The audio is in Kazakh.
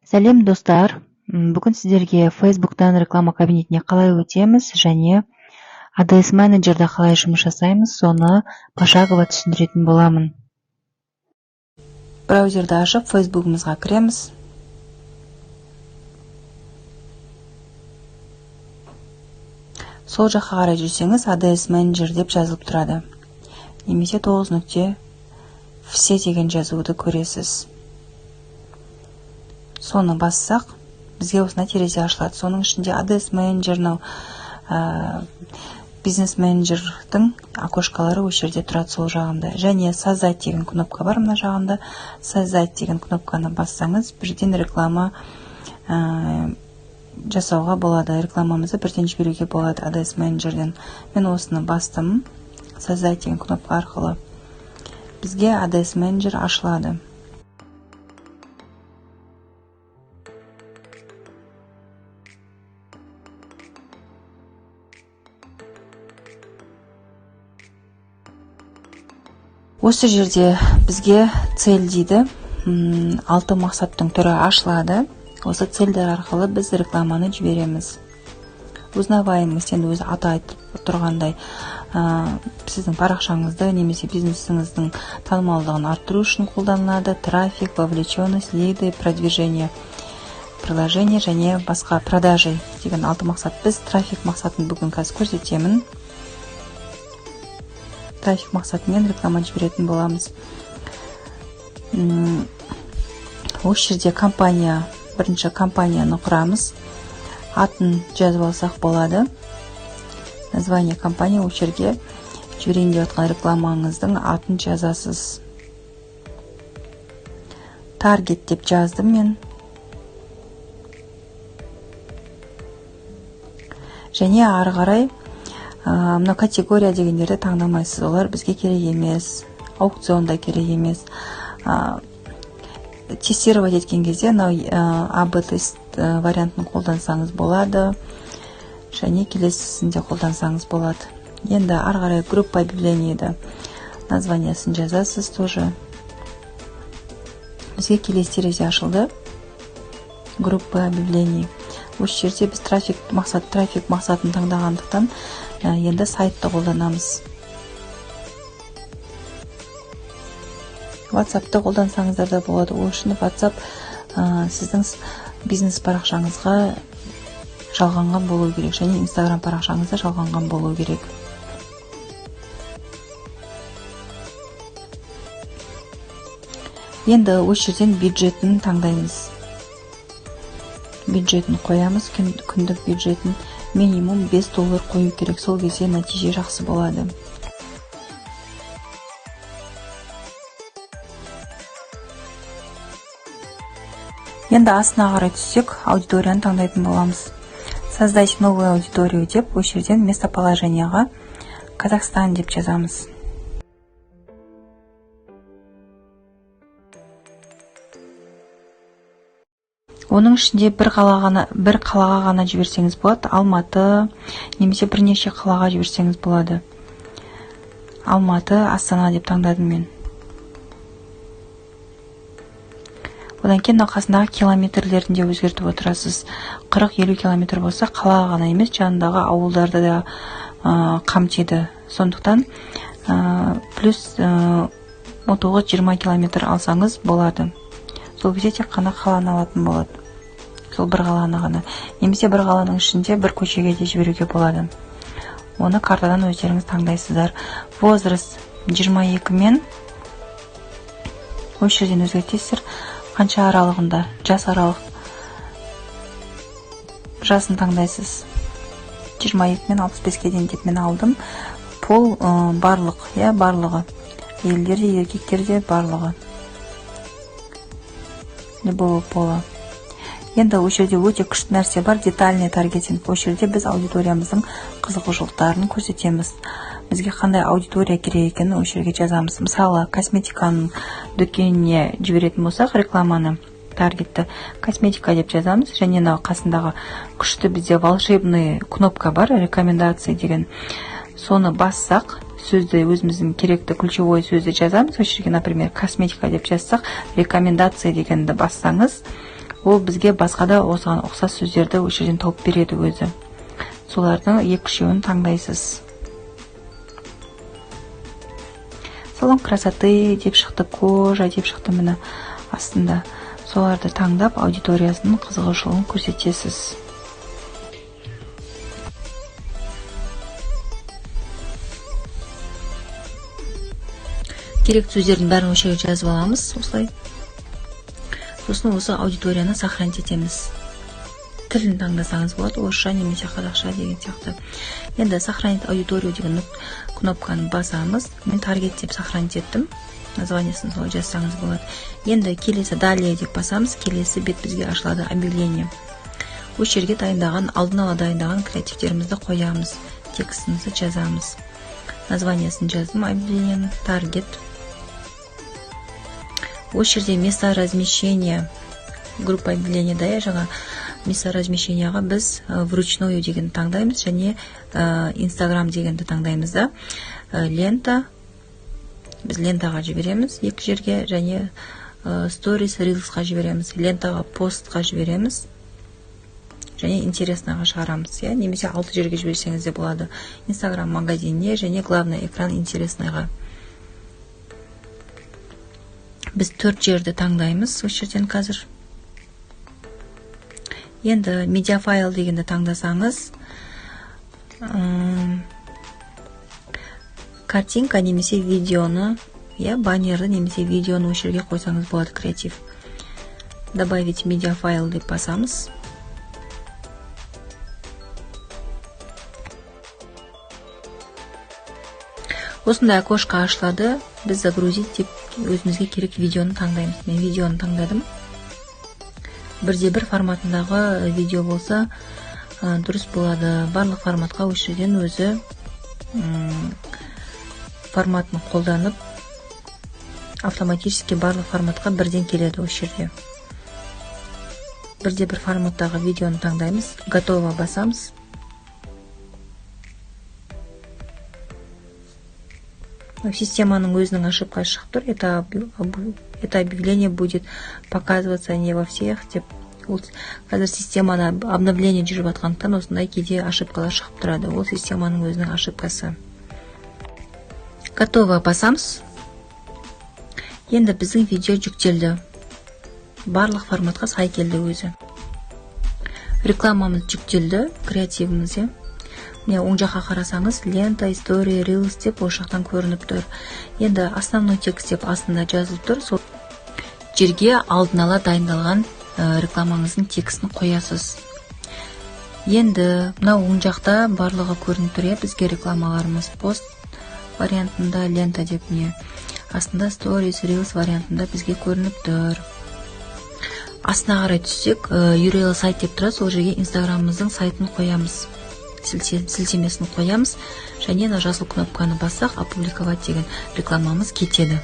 Сәлем, достар! Бүгін сіздерге Фейсбуктан реклама кабинетіне қалай өтеміз және ADS менеджерде қалай жұмыс жасаймыз, соны пошагово түсіндіретін боламын. Браузерді ашып, Фейсбугімізға кіреміз. Сол жаққа қарай жүрсеңіз, ADS менеджер деп жазылып тұрады немесе тоғыз нүкте все деген жазуды көресіз. Соны бассақ, бізге осындай терезе ашылады. Соның ішінде ADS менеджер, мынау бизнес менеджердің окошкалары осы жерде тұрады, сол жағында. Және «Создать» деген кнопка бар мына жағында. «Создать» деген кнопканы бассаңыз, бірден реклама жасауға болады, рекламамызды бірден жіберуге болады ADS менеджерден. Мен осыны бастым. «Создать» деген кнопка арқылы бізге ADS менеджер ашылады. Осы жерде бізге «Цель» дейді, алты мақсаттың түрі ашылады. Осы цельдер арқылы біз рекламаны жібереміз. Узнаваемость, енді өзі аты айтып тұрғандай, сіздің парақшаңызды немесе бизнесіңіздің танымалдығын арттыру үшін қолданылады. Трафик, вовлеченность, лиды, продвижение приложение және басқа продажи деген алты мақсат. Біз трафик мақсатын бүгін қазір көрсетемін. Трафик мақсатымен реклама жіберетін боламыз. Осы жерде компания, бірінші компанияны құрамыз, атын жазып алсақ болады. Название компания, осы жерге жіберейін деп жатқан рекламаңыздың атын жазасыз. Таргет деп жаздым мен. Және ары қарай мына категория дегендерді таңдамайсыз, олар бізге керек емес. Аукцион да керек емес. Тестировать еткен кезде мынау АБ тест вариантын қолдансаңыз болады және келесісін де қолдансаңыз болады. Енді ары қарай группа объявлениеді названиясын жазасыз тоже. Бізге келесі терезе ашылды, группа объявлений. Осы жерде біз трафик мақсат, трафик мақсатын таңдағандықтан, енді сайтты қолданамыз. WhatsAppты қолдансаңыздар да болады. Ол үшін WhatsApp сіздің бизнес парақшаңызға жалғанған болу керек және Инстаграм парақшаңызда жалғанған болу керек. Енді осы жерден бюджетін таңдаймыз, бюджетін қоямыз. Күндік бюджетін минимум 5 доллар қою керек, сол кезде нәтиже жақсы болады. Енді астына қарай түссек, аудиторияны таңдайтын боламыз. «Создать новую аудиторию» деп, осы жерден местоположениеға «Казахстан» деп жазамыз. Оның ішінде бір қала ғана, бір қалаға ғана жіберсеңіз болады, Алматы, немесе бірнеше қалаға жіберсеңіз болады. Алматы, Астана деп таңдадым мен. Одан кейін мына қасындағы километрлерін де өзгертіп отырасыз. 40-50 километр болса, қала ғана емес, жанындағы ауылдарды да қамтиды. Сондықтан плюс 19-20 километр алсаңыз болады. Сол кезде тек қана қаланы алатын болады, сол бір қаланы ғана, немесе бір қаланың ішінде бір көшеге де жіберуге болады. Оны картадан өздеріңіз таңдайсыздар. Возраст 22 мен, осы жерден өзгертесіздер, қанша аралығында, жас аралық жасын таңдайсыз. 22 мен 65-ке дейін деп мен алдым. Пол барлық, иә, барлығы, әйелдер де, еркектер де, барлығы, любого пола. Енді осы жерде өте күшті нәрсе бар, детальный таргетинг. Осы жерде біз аудиториямыздың қызығушылықтарын көрсетеміз. Бізге қандай аудитория керек екенін осы жерге жазамыз. Мысалы, косметиканың дүкеніне жіберетін болсақ рекламаны, таргетті «Косметика» деп жазамыз. Және мынау қасындағы күшті бізде волшебный кнопка бар, «Рекомендации» деген. Соны бассақ, сөзді, өзіміздің керекті ключевой сөзді жазамыз осы жерге. Например, «косметика» деп жазсақ, «Рекомендация» дегенді бассаңыз, Ол бізге басқа да осыған ұқсас сөздерді осы жерден тауып береді өзі. Солардың екі-үшеуін таңдайсыз. «Салон красоты» деп шықты, «кожа» деп шықты, міне, астында. Соларды таңдап, аудиториясының қызығушылығын көрсетесіз. Керекті сөздердің бәрін осы жерге жазып аламыз осылай. Сосын осы аудиторияны сохранить етеміз. Тілін таңдасаңыз болады, орысша немесе қазақша деген сияқты. Енді «Сохранить аудиторию» деген кнопканы басамыз. Мен «Таргет» деп сохранить еттім, названиесін солай жазсаңыз болады. Енді келесі «Далее» деп басамыз. Келесі бет бізге ашылады, объявление. Осы жерге дайындаған, алдын ала дайындаған креативтерімізді қоямыз, текстімізді жазамыз. Названиесін жаздым объявлениенің, «Таргет». Осы жерде место размещения группа объявление да, иә, жаңа место размещенияға біз «Вручную» дегенді таңдаймыз және «Инстаграм» дегенді таңдаймыз да. Лента, біз лентаға жібереміз екі жерге және сторис, рилсқа жібереміз, лентаға, постқа жібереміз және интересныйға шығарамыз, иә. Немесе алты жерге жіберсеңіз де болады: Инстаграм магазиніне және главный экран, интересныйға. Біз төрт жерді таңдаймыз осы жерден қазір. Енді «Медиафайл» дегенді таңдасаңыз, картинка немесе видеоны, иә, баннерді немесе видеоны осы жерге қойсаңыз болады, креатив. «Добавить медиафайл» деп басамыз. Осындай окошко ашылады. Біз «Загрузить» деп өзімізге керек видеоны таңдаймыз. Мен видеоны таңдадым. Бірде бір форматындағы видео болса, дұрыс болады. Барлық форматқа осы жерден өзі форматын қолданып, автоматически барлық форматқа бірден келеді. Осы жерде бірде бір форматтағы видеоны таңдаймыз, «Готово» басамыз. Системаның өзінің ошибкасы шығып тұр: Это объявление будет показываться не во всех» деп. Ол қазір системада обновление жүріп жатқандықтан, осындай кейде ошибкалар шығып тұрады. Ол системаның өзінің ошибкасы. «Готово» басамыз. Енді біздің видео жүктелді, барлық форматқа сай келді өзі. Рекламамыз жүктелді, креативіміз, иә. Міне, оң жаққа қарасаңыз, лента, история, рилс деп осы жақтан көрініп тұр. Енді «Основной текст» деп астында жазылып тұр. Сол жерге алдын ала дайындалған рекламаңыздың текстін қоясыз. Енді мынау оң жақта барлығы көрініп тұр, иә, бізге рекламаларымыз пост вариантында, лента деп, міне, астында сторис, рилс вариантында бізге көрініп тұр. Астына қарай түссек, URL сайт деп тұрады. Сол жерге Инстаграмымыздың сайтын қоямыз, сілтемесін қоямыз және мына жасыл кнопканы бассақ, «Опубликовать» деген, рекламамыз кетеді.